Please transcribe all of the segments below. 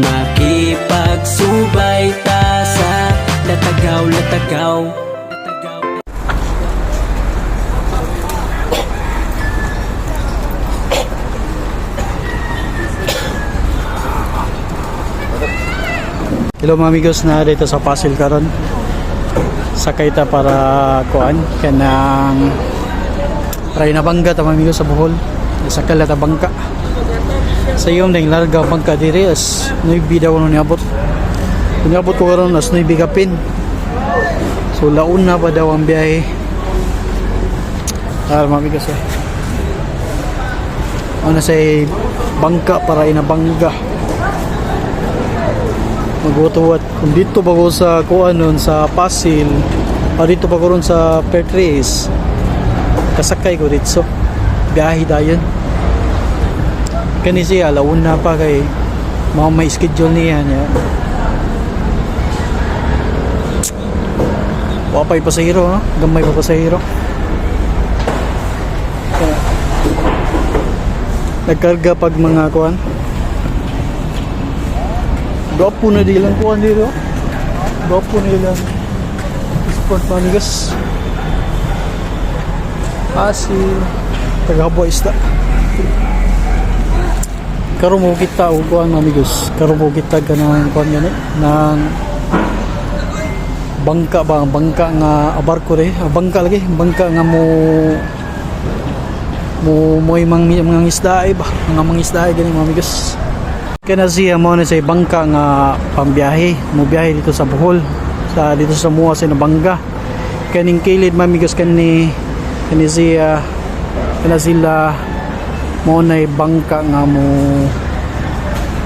Makipagsubay ta sa latagaw, latagaw. Hello mga amigos, na dito sa Pasil karon. Sakay ta para kuan kanang try na bangga ta mga amigos sa Bohol. Sakay ta bangka. Sa iyong ding larga bangka diri as 9 daw no niabot. Niabot ko karon as 9 kapin. So laon na pa daw ang biyahe. Ah, mga amigos eh. Ano say bangka para inabangga magutuwat kung dito pa ko sa kuan nun sa Pasil o dito pa ko ron sa Pertres, kasakay ko dito biyahe dayon kani siya alauna pa kay mao may schedule niya niya wa pa'y pasahero, no? Gamay pa pasahero. Kaya, nagkarga pag mga kuan. Gwapo na di lang kuan dito. Gwapo na ilang sport manigas. Asil. Tagabo isda. Karon mo kita og kuan amigos. Karon mo kita ganang kuan gani nang bangka ba, ang bangka nga barko re, ah, bangka lagi, bangka nga mo mo mo'y mga isda ay ba, mga mangisda ay gani mga amigos. Kana siya mo na sa bangka nga pambiyahe, mo biyahe dito sa Bohol, sa dito sa Mua sa Nabangga. Kaning kilid mamigos kani kani siya kana sila mo na bangka nga mo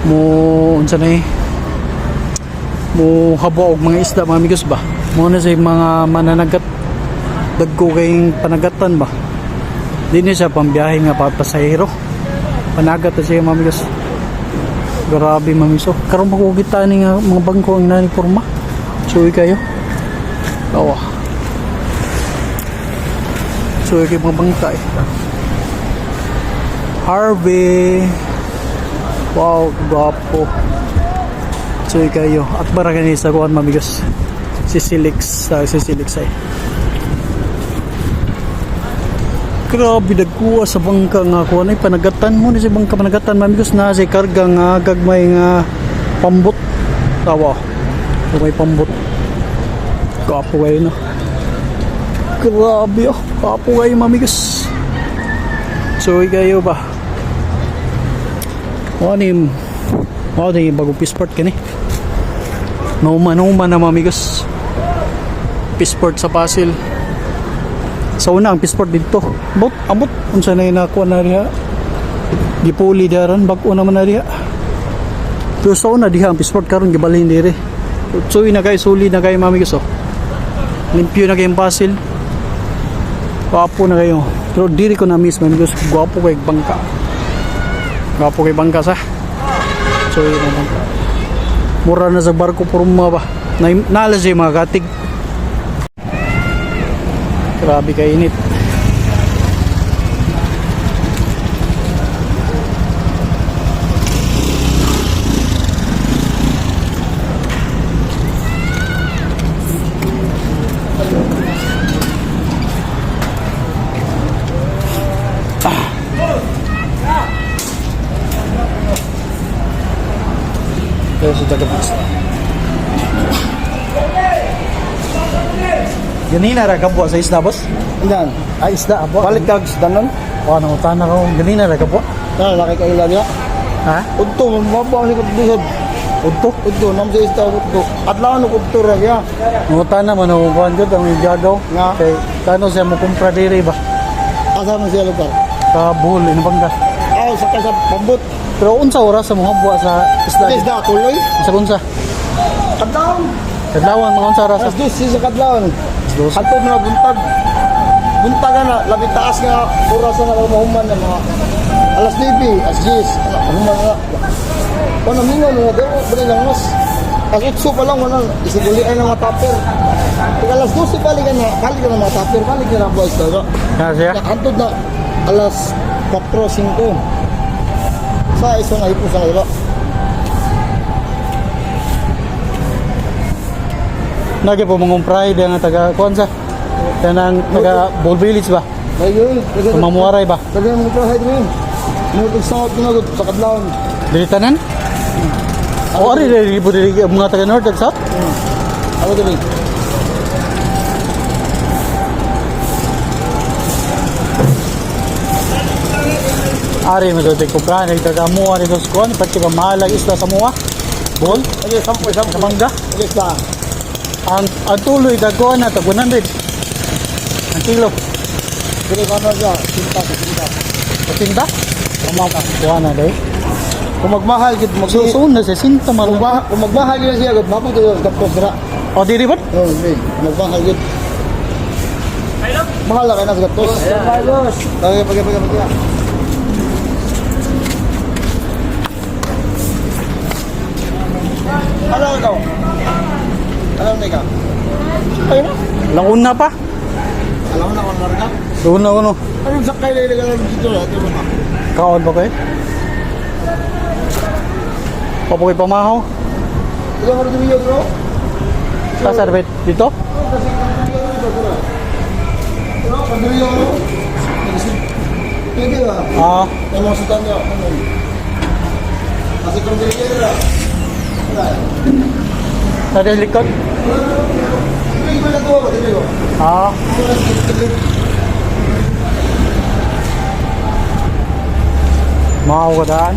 mo unsa na eh, mo habo og mga isda mga amigos ba. Mo na sa mga mananagat dagko kayong panagatan ba. Di ni siya pambiyahe nga pasahero. Panagat na siya mga amigos. Grabe mamiso. Karon makukita ni nga mga bangko ang nani porma. Suwi kayo. Awa. Suwi kayo mga bangka eh. Harvey. Wow, gwapo. Suwi kayo. At bara kani sa kuan mamigos. Si Silix, si Silix ay. Grabe nagkuha sa bangka nga kuha na panagatan mo ni si bangka panagatan mamigos na si karga nga gagmay nga pambot tawa may pambot. Kapo kayo na, grabe oh, kapo kayo mamigos. So kayo ba mo ni mo ni bagong passport kani numa numa na mamigos passport sa Pasil. Sa una ang passport dito bot abot unsa na nakuha na diha gipuli daran bag-o naman na diha. Pero sa una diha ang passport, karon gibalhin dire. Suwi na kayo, suli na kayo mami gusto, limpyo na kayong Pasil, gwapo na kayo. Pero diri ko na miss mami gusto, gwapo kay bangka, gwapo kay bangka sa suwi na bangka, mura na sa barko porma ba na naala siya mga katig. Grabe kainit. Kaya sa tagapis. Ganina ra kapwa sa isda, boss? Ilan? Ay, isda, abo. Palit kag isda nun? O, ano, tana ko. Ganina ra kapwa. Na, laki ka ilan niya. Ha? Udto, mabaw si kudto. Udto? Udto, nam sa isda udto. Adlaw no udto ra kaya. Nangutana man ako kuhan jud ang igagaw. Nga. Kay kano siya mo kumpra diri ba? Asa man siya lugar? Sa Bohol, inabangga. Ay, sakay sa pambot. Pero unsa oras sa mga buwa sa isda? Isda tuloy. Sa unsa? Kadlaw. Kadlawan mga unsa oras? Alas dos sa kadlaw. Dos. Hantod na buntag. Buntag na, labi taas nga oras na mahuman na mga alas 9, alas 10, ana, human na. Wala mingon na daw, bali lang mas. Alas 8 pa lang, wala, isigulian ng mga tupper. Pag alas 12 balik ka na mga tupper, balik ka na boys daw. Na siya? Hantod na alas 4, 5. Sa iso na hipos na diba? Nagi po mga umprahe diyan nga taga kuan sa kanang taga Bol Village ba? Ayun. Sa Mamuaray ba? Taga mo pa hay. Mo sa tinagod sa kadlawon. Dili tanan? O ari dili po dili mga taga North ag South? Ako dili. Ari mo dito ko prahe taga Mua dito sa kuan pati ba mahalag isla sa Mua? Bol? Ay, sampo Sa sampo. Mangga? Ay, sa. Ang tuloy dagko na tag 100. Ang kilo. Dili ka na siya, sinta sa sinta. Patinda? Tama kuan na day. Kung magmahal gid mag So so na sa sinta man. Kung magmahal yun siya gud mapod to tapos dira. O dili ba? Oh, hindi. Magmahal gid. Mahal na kayo na sa gatos. Pagi, pagi, pagi, pagi. Alam ka. Alam na ka. Ayun na. Lang una pa. Alam na kung narga. Una uno. Anong sakay na ilagay lang dito? Ito ba? Kaon ba kayo? Papukoy pamahaw. Ilang araw dito, bro? Ta sarbet dito? Kasi dito, bro. Bro, pagdiriyo, bro. Pwede ba? Ah, Ano sa tanyo? Ano? Kasi kung diriyo, bro. Wala. Sa likod. Diriyo ba na ito? Diriyo. Ah, mahaw ka daan.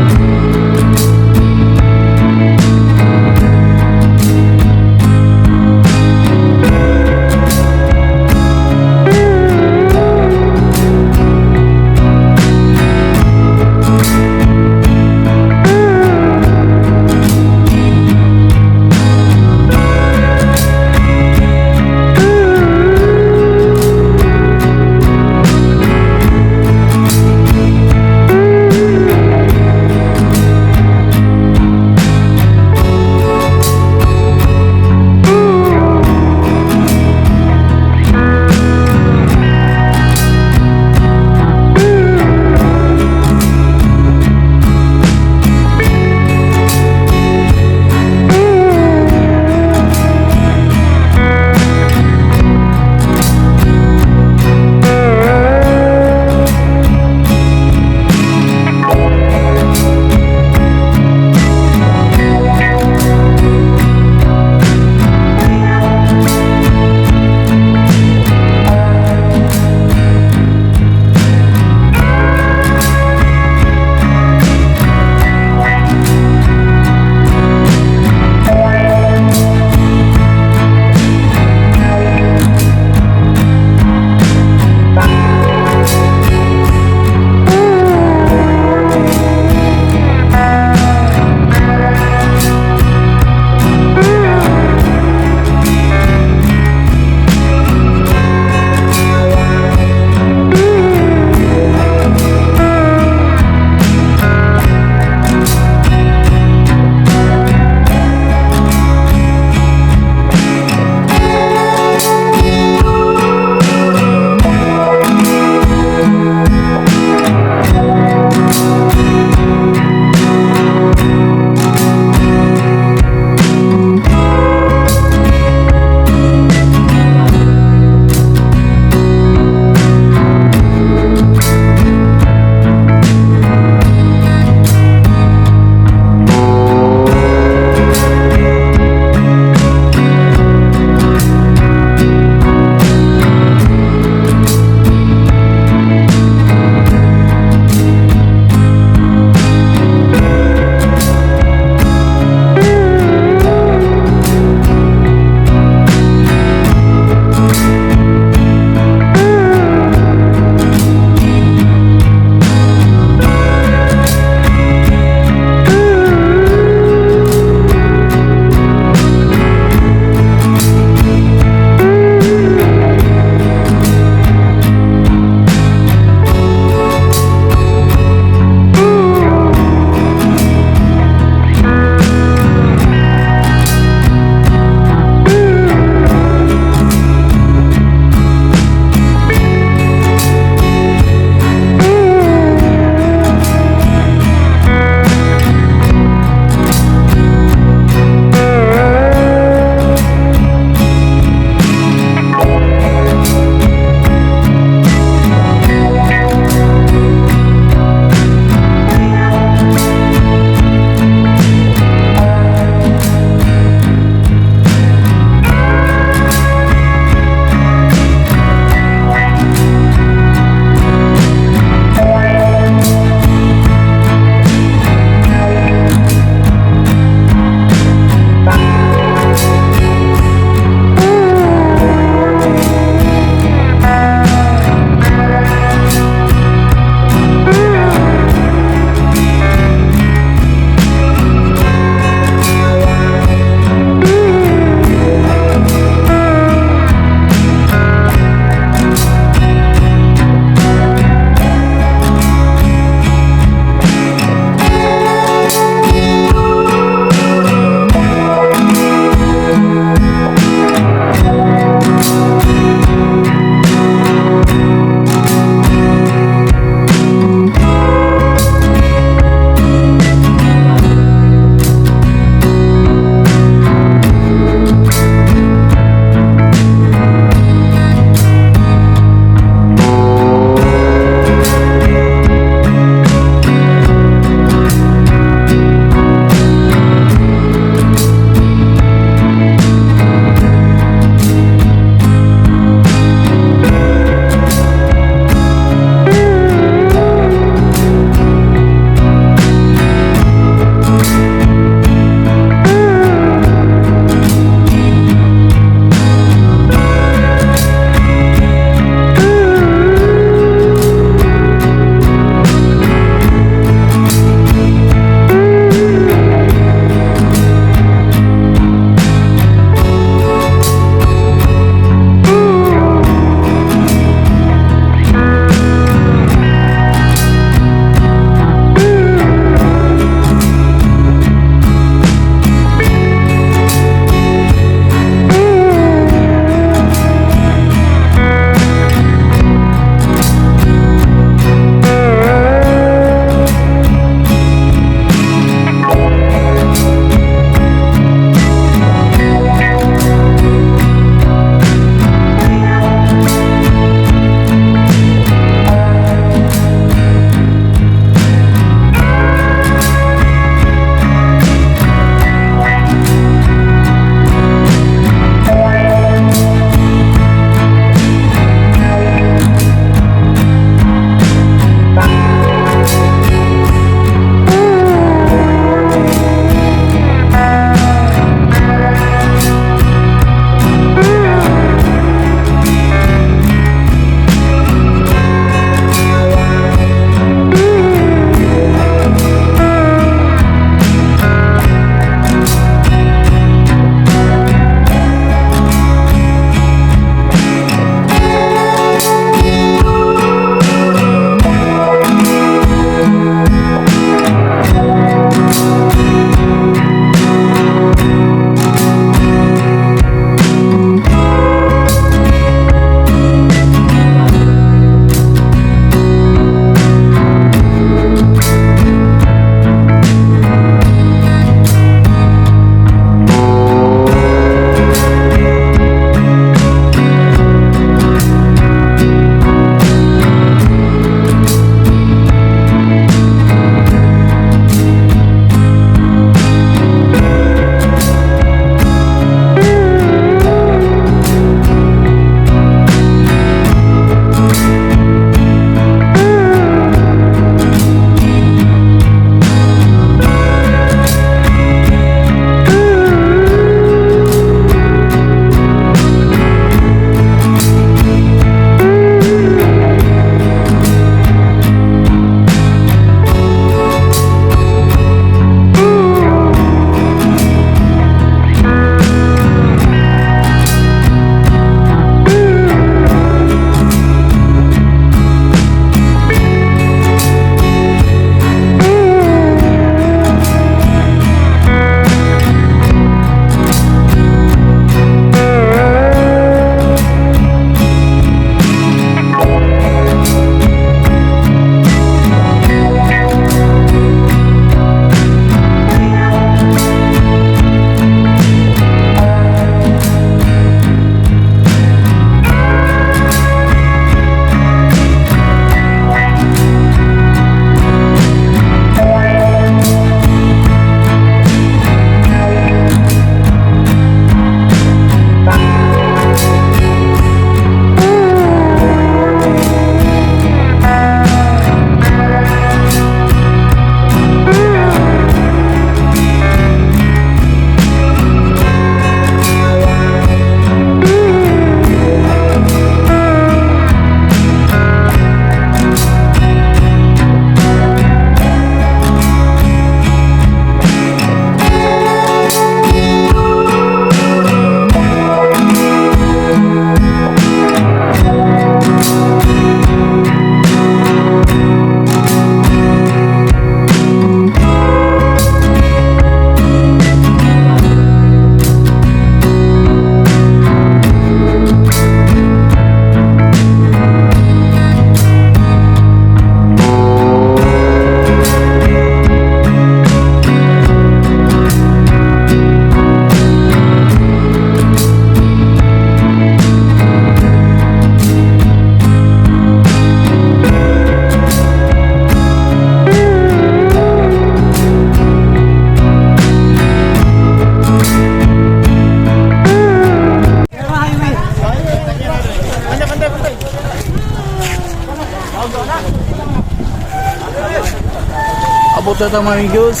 Dito ta, mga amigos.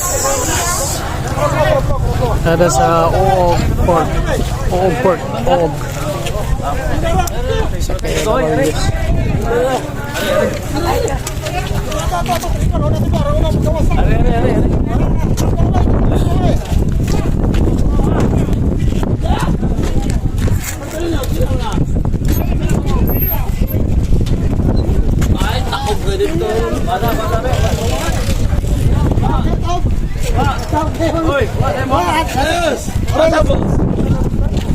Tada sa Oog Port. Oog Port. Oog. Sa kaya, mga amigos.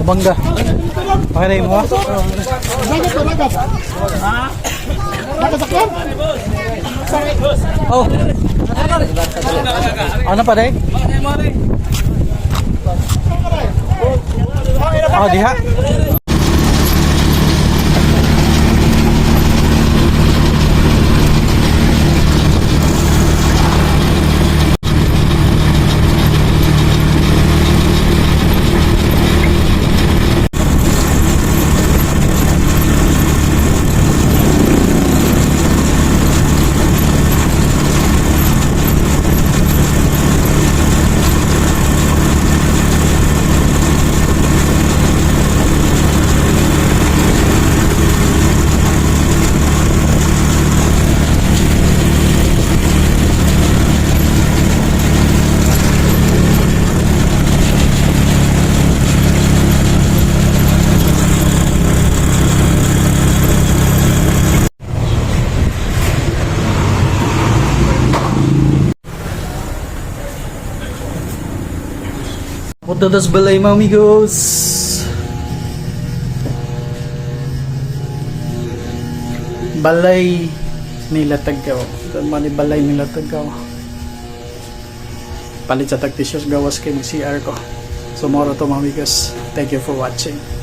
Bangga. Pakita mo ha? Oh. Ano pa dai? Oh, diha. Punta tas balay, mga amigos. Balay nila Tagaw. Ito man ni balay nila Tagaw. Palit sa tag t-shirt gawas kay mag CR ko. So moro to, mga amigos. Thank you for watching.